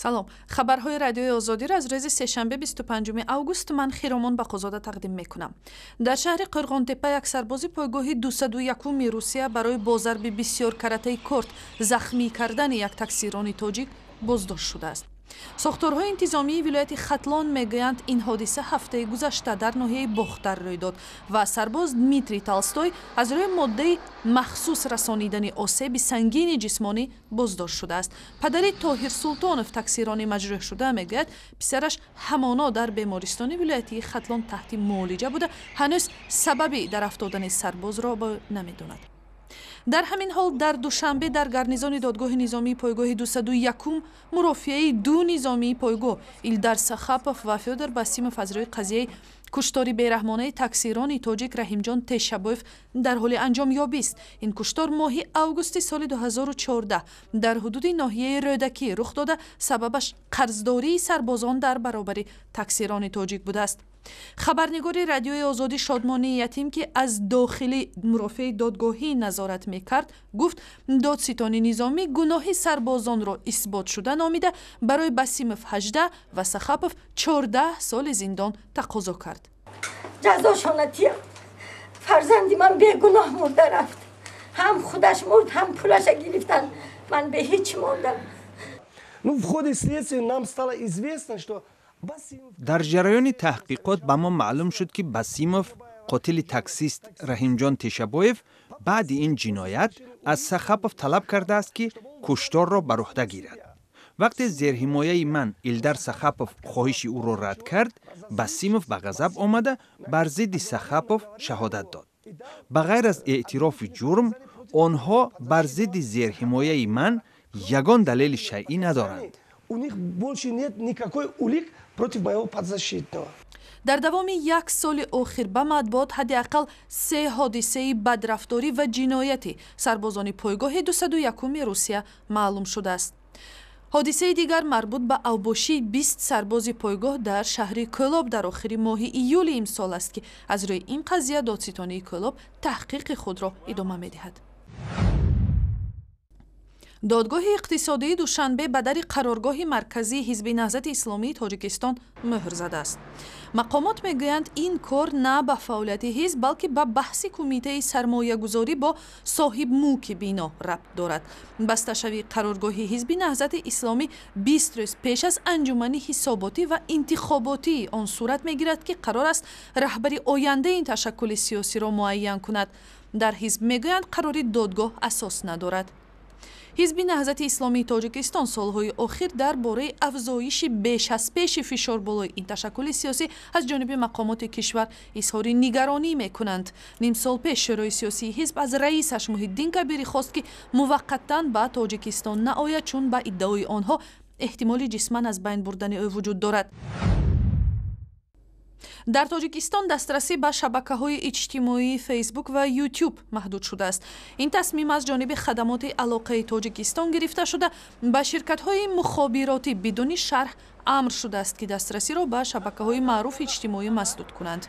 Салом, хабарҳои Радиои Озодиро аз рӯзи сешанбе, 25 август, ман, Хиромон Бақозода, тақдим мекунам. Дар шаҳри Қӯрғонтеппа як сарбози пойгоҳи 201-уми Русия барои бо зарби бисёр каратаи корт захмӣ кардани як таксирони тоҷик боздошт шудааст. Сохторҳои интизомии вилояти Хатлон мегӯянд, ин ҳодиса ҳафтаи гузашта дар ноҳияи Бохтар рӯй дод ва сарбоз Дмитрий Толстой аз рӯи моддаи махсус расонидани осеби сангини ҷисмонӣ боздошт шудааст. Падари Тоҳир Султонов, таксирони маҷрӯҳшуда, мегӯяд, писараш ҳамоно дар бемористони вилоятии Хатлон таҳти муолиҷа буда, ҳанӯз сабаби дар афтодани сарбозро намедонад. Дар ҳамин ҳол, дар Душанбе дар гарнизони додгоҳи низомии пойгоҳи 201-ум мурофиаи ду низомии пойгоҳ, Илдар Сахапов ва Фёдор Басимов, аз рӯи қазияи куштори бераҳмонаи таксирони тоҷик Раҳимҷон Тешабоев дар ҳоли анҷомёбист. Ин куштор моҳи августи соли 2014 дар ҳудуди ноҳияи Рӯдакӣ рух дода, сабабаш қарздории сарбозон дар баробари таксирони тоҷик будааст. Хабарнигори Радиои Озодӣ Шодмонии Ятим, ки аз дохили мурофиаи додгоҳӣ назорат мекард, гуфт, додситони низомӣ гуноҳи сарбозонро исботшуда номида, барои Басимов 18 ва Сахапов 14 соли зиндон тақозо кард. Ҷазошона тиям. Фарзанди ман бегуноҳ мурда рафт. Ҳам худаш мурд, ҳам пулаша гирифтан. Ман бе ҳеҷ мондам. Ну, в ходе следствия нам стало известно, что Дар ҷараёни таҳқиқот ба мо маълум шуд, ки Басимов, қотили таксист Раҳимҷон Тешабоев, баъди ин ҷиноят аз Сахапов талаб кардааст, ки кушторро бар уҳда гирад. Вақте зерҳимояи ман Илдар Сахапов хоҳиши ӯро рад кард, Басимов ба ғазаб омада, бар зидди Сахапов шаҳодат дод. Ба ғайр аз эътирофи ҷурм, онҳо бар зидди зерҳимояи ман ягон далели шайъӣ надоранд. У них больше нет никакой улик против моего подзащитного. Дар давоми як соли охир ба матбуот ҳадди ақал се ҳодисаи бадрафторӣ ва ҷинояти сарбозони пойгоҳи 201-уми Русия маълум шудааст. Ҳодисаи дигар марбут ба авбошии 20 сарбози пойгоҳ дар шаҳри Кӯлоб дар охири моҳи июли имсол аст, ки аз рӯи ин қазия додситонии Кӯлоб таҳқиқи худро идома медиҳад. Додгоҳи иқтисодии Душанбе ба дари қароргоҳи марказии Ҳизби Наҳзати Исломии Тоҷикистон мӯҳр задааст. Мақомот мегӯянд, ин кор на ба фаъолияти ҳизб, балки ба баҳси кумитаи сармоягузорӣ бо соҳибмулки бино рабт дорад. Басташавии қароргоҳи Ҳизби Наҳзати Исломӣ 20 рӯз пеш аз анҷумани ҳисоботӣ ва интихоботии он сурат мегирад, ки қарор аст раҳбари ояндаи ин ташаккули сиёсиро муайян кунад. Дар ҳизб мегӯянд, қарори додгоҳ асос надорад. Ҳизби Наҳзати Исломии Тоҷикистон солҳои охир дар бораи афзоиши беш аз пеши фишор болои ин ташаккули сиёсӣ аз ҷониби мақомоти кишвар изҳори нигаронӣ мекунанд. Нимсол пеш Шӯрои сиёсии ҳизб аз раисаш Муҳиддин Кабирӣ хост, ки муваққатан ба Тоҷикистон наояд, чун ба иддаои онҳо эҳтимоли ҷисман аз байн бурдани ӯ вуҷуд дорад. Дар Тоҷикистон дастрасӣ ба шабакаҳои иҷтимоии Фейсбук ва Ютуб маҳдуд шудааст. Ин тасмим аз ҷониби Хадамоти алоқаи Тоҷикистон гирифта шуда, ба ширкатҳои мухобиротӣ бидуни шарҳ амр шудааст, ки дастрасиро ба шабакаҳои маъруфи иҷтимоӣ масдуд кунанд.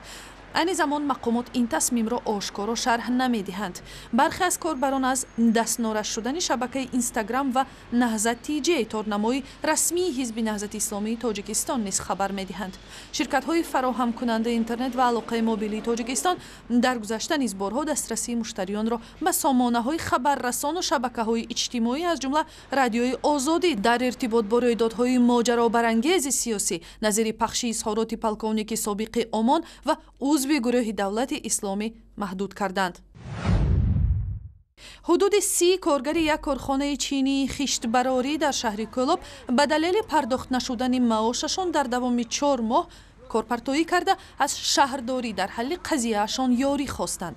Айни замон мақомот ин тасмимро ошкоро шарҳ намедиҳанд. Бархе аз корбарон аз дастнорас шудани шабакаи Инстаграм ва Наҳзат ТЖ, торнамои расмии Ҳизби Наҳзати Исломии Тоҷикистон, низ хабар медиҳанд. Ширкатҳои фароҳамкунандаи интернет ва алоқаи мобилии Тоҷикистон дар гузашта низ борҳо дастрасии муштариёнро ба сомонаҳои хабаррасону шабакаҳои иҷтимоӣ, аз ҷумла Радиои Озодӣ, дар иртибот бо рӯйдодҳои моҷаробарангези сиёсӣ, назири пахши изҳороти полковники собиқи ОМОН ва узви гурӯҳи Давлати Исломӣ, маҳдуд карданд. Ҳудуди 30 коргари як корхонаи чинии хиштбарорӣ дар шаҳри Кӯлоб ба далели пардохт нашудани маошашон дар давоми 4 моҳ корпартоӣ карда, аз шаҳрдорӣ дар ҳалли қазияашон ёрӣ хостанд.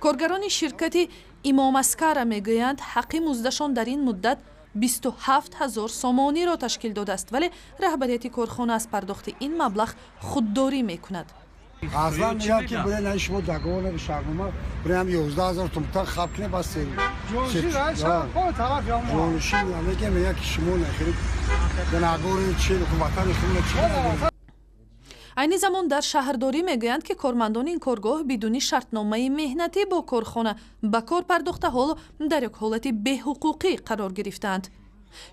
Коргарони ширкати Имомаскара мегӯянд, ҳаққи муздашон дар ин муддат 27 000 сомониро ташкил додааст, вале раҳбарияти корхона аз пардохти ин маблағ худдорӣ мекунад. Аслан мегӯям, ки бурен, шумо договор, шартнома бурем, 11 000 тумтан хаб кунем, бас ҷонишин мегӯям. Мегӯям, ки шумо нахири гунаҳгори чи ватани худ чи. Айни замон дар шаҳрдорӣ мегӯянд, ки кормандони ин коргоҳ бидуни шартномаи меҳнатӣ бо корхона ба кор пардохта, ҳоло дар як ҳолати беҳуқуқӣ қарор гирифтаанд.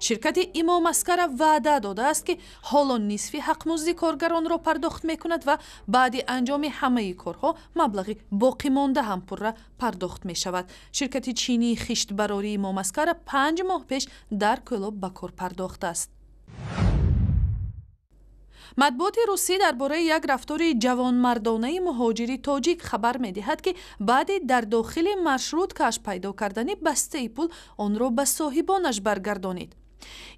Ширкати Имомаскара ваъда додааст, ки ҳоло нисфи ҳақмузди коргаронро пардохт мекунад ва баъди анҷоми ҳамаи корҳо маблағи боқимонда ҳам пурра пардохт мешавад. Ширкати чинии хиштбарории Имомаскара 5 моҳ пеш дар Кӯлоб ба кор пардохтааст. Матбуоти русӣ дар бораи як рафтори ҷавонмардонаи муҳоҷири тоҷик хабар медиҳад, ки баъди дар дохили маршруткааш пайдо кардани бастаи пул онро ба соҳибонаш баргардонид.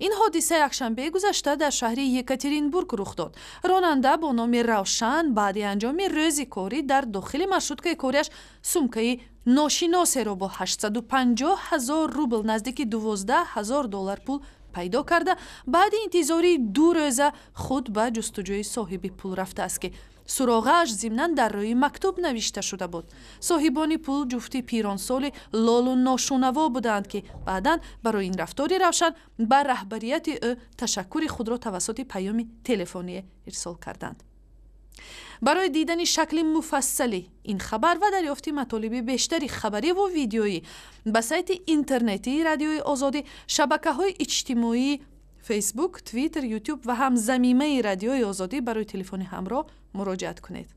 Ин ҳодиса якшанбеи гузашта дар шаҳри Екатеринбург рух дод. Ронанда бо номи Равшан баъди анҷоми рӯзи корӣ дар дохили маршруткаи кориаш сумкаи ношиносеро бо 850 ҳазор рубл, наздики 12 ҳазор доллар пул пайдо карда, баъди интизории 2 рӯза худ ба ҷустуҷӯи соҳиби пул рафтааст, ки суроғааш зимнан дар рӯи мактуб навишта шуда буд. Соҳибони пул ҷуфти пиронсоли лолу ношунаво буданд, ки баъдан барои ин рафтори Равшан ба раҳбарияти ӯ ташаккури худро тавассути паёми телефоние ирсол карданд. Барои дидани шакли муфассали ин хабар ва дарёфти матолиби бештари хабариву видеоӣ ба сайти интернетии Радиои Озодӣ, шабакаҳои иҷтимоӣ Фейсбук, Твиттер, Ютуб ва ҳам замимаи Радиои Озодӣ барои телефони ҳамроҳ муроҷиат кунед.